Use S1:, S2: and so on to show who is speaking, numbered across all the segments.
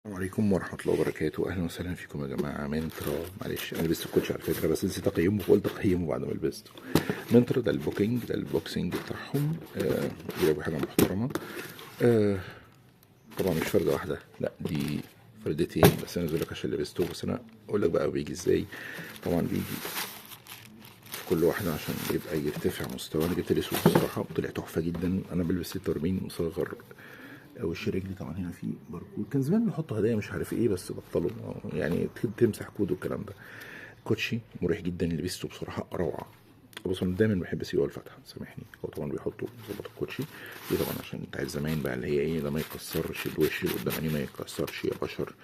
S1: السلام عليكم ورحمة الله وبركاته، أهلا وسهلا فيكم يا جماعة. منترا، معلش أنا لبست الكوتش على فكرة بس نسيت أقيمه فقلت أقيمه بعد ما لبسته. منترا ده ال packing، ده ال boxing بتاعهم. جابوا حاجة محترمة. طبعا مش فردة واحدة، لا دي فردتين بس أنا عايز لك عشان لبسته. بس أنا أقول لك بقى بيجي إزاي. طبعا بيجي في كل واحدة عشان يبقى يرتفع مستوى. أنا جبت الأسود بصراحة طلع تحفة جدا. أنا بلبس 46 مصغر وش رجلي. طبعا هنا في باركود، كان زمان بنحط هدايا مش عارف ايه بس بطلوا يعني تمسح كود والكلام ده. كوتشي مريح جدا، لبسته بصراحة روعه. بص انا دايما بحب سيوه الفتحة، سامحني. هو طبعا بيحطوا ظبط الكوتشي دي طبعا عشان بتاع زمان بقى اللي هي ايه ده، ما يكسرش الوش اللي قدامي، ما يكسرش يا بشر.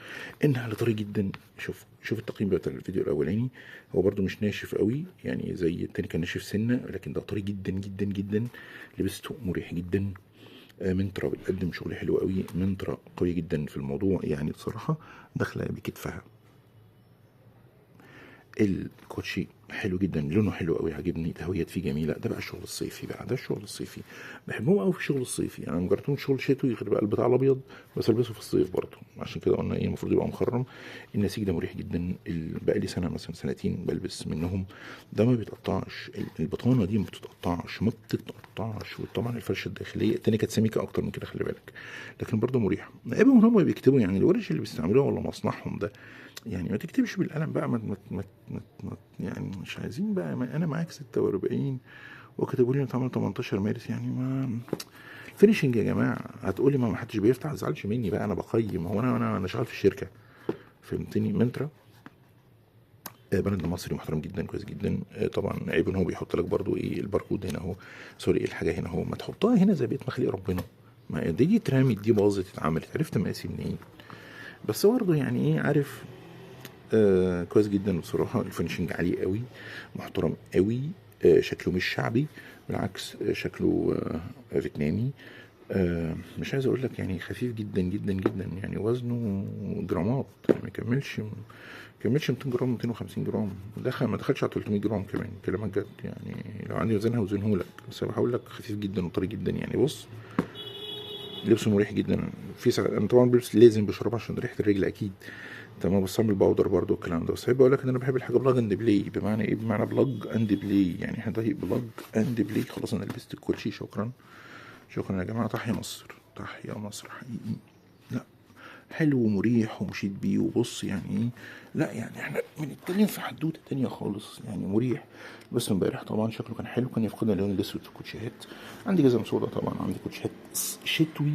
S1: النعل طري جدا. شوف شوف التقييم بتاع الفيديو الاولاني، هو برده مش ناشف قوي يعني زي التاني كان ناشف سنة، لكن ده طري جدا جدا جدا. لبسته مريح جدا. منترا بتقدم شغل حلو قوي، منترا قوي جدا في الموضوع يعني بصراحة داخلة بكتفها. الكوتشي حلو جدا، لونه حلو قوي عاجبني، تهويات فيه جميلة. ده بقى الشغل الصيفي بقى، ده الشغل الصيفي بحبهم قوي في الشغل الصيفي. يعني انا ما جربتهمش شغل شتوي غير بقى البتاع الابيض، بس البسه في الصيف برضه، عشان كده قلنا ايه المفروض يبقى مخرم. النسيج ده مريح جدا. بقى لي سنة مثلا سنتين بلبس منهم، ده ما بيتقطعش. البطانة دي ما بتتقطعش، ما بتتقطعش. وطبعا الفرشة الداخلية التانية كانت سميكة اكتر من كده، خلي بالك، لكن برضه مريحه. عيبهم ان هم بيكتبوا يعني الورش اللي بيستعملوها ولا مصنعهم ده، يعني ما تكتبش بالقلم بقى، ما ما ما ما ما يعني مش عايزين بقى. ما انا معاك 46 وكتبوا لي اتعمل 18 مارس، يعني ما finishing يا جماعة. هتقولي ما حدش بيفتح، ما تزعلش مني بقى، انا بقيم. هو انا شغال في الشركة، فهمتني؟ منترا brand مصري محترم جدا، كويس جدا. طبعا عيب ان هو بيحط لك برضو ايه الباركود هنا اهو، sorry الحاجة هنا اهو، ما تحطها هنا زي بيت مخليق ربنا. ما دي اترمت، دي باظت، اتعملت، عرفت مقاسي منين؟ بس برضه يعني ايه عارف. كويس جدا بصراحة. ال finishing عالي قوي، محترم قوي. شكله مش شعبي، بالعكس، شكله فيتنامي. مش عايز اقول لك يعني خفيف جدا جدا جدا، يعني وزنه جرامات، يعني ما يكملش 200 جرام، 250 جرام، دخل ما دخلش على 300 جرام كمان. كلامك جد يعني، لو عندي وزنها وزنه لك، بس انا بقول لك خفيف جدا وطري جدا. يعني بص لبسه مريح جدا. في ساعة انا طبعا بلبس لازم بشرب عشان ريحه الرجل اكيد، تمام. بس اعمل powder برضو الكلام ده. بس احب اقول لك ان انا بحب الحاجة plug and play. بمعنى ايه؟ بمعنى plug and play، يعني احنا ده plug and play. خلاص انا لبست الكوتشي، شكرا شكرا يا جماعة. تحيا مصر، تحيا مصر حقيقي. لا حلو ومريح ومشيت بيه. وبص يعني ايه، لا يعني احنا بنتكلم في حدوتة تانية خالص، يعني مريح. بس امبارح طبعا شكله كان حلو، كان يفقدنا اللون الاسود في الكوتشيهات. عندي جزم سودا طبعا، عندي كوتشيهات شتوي.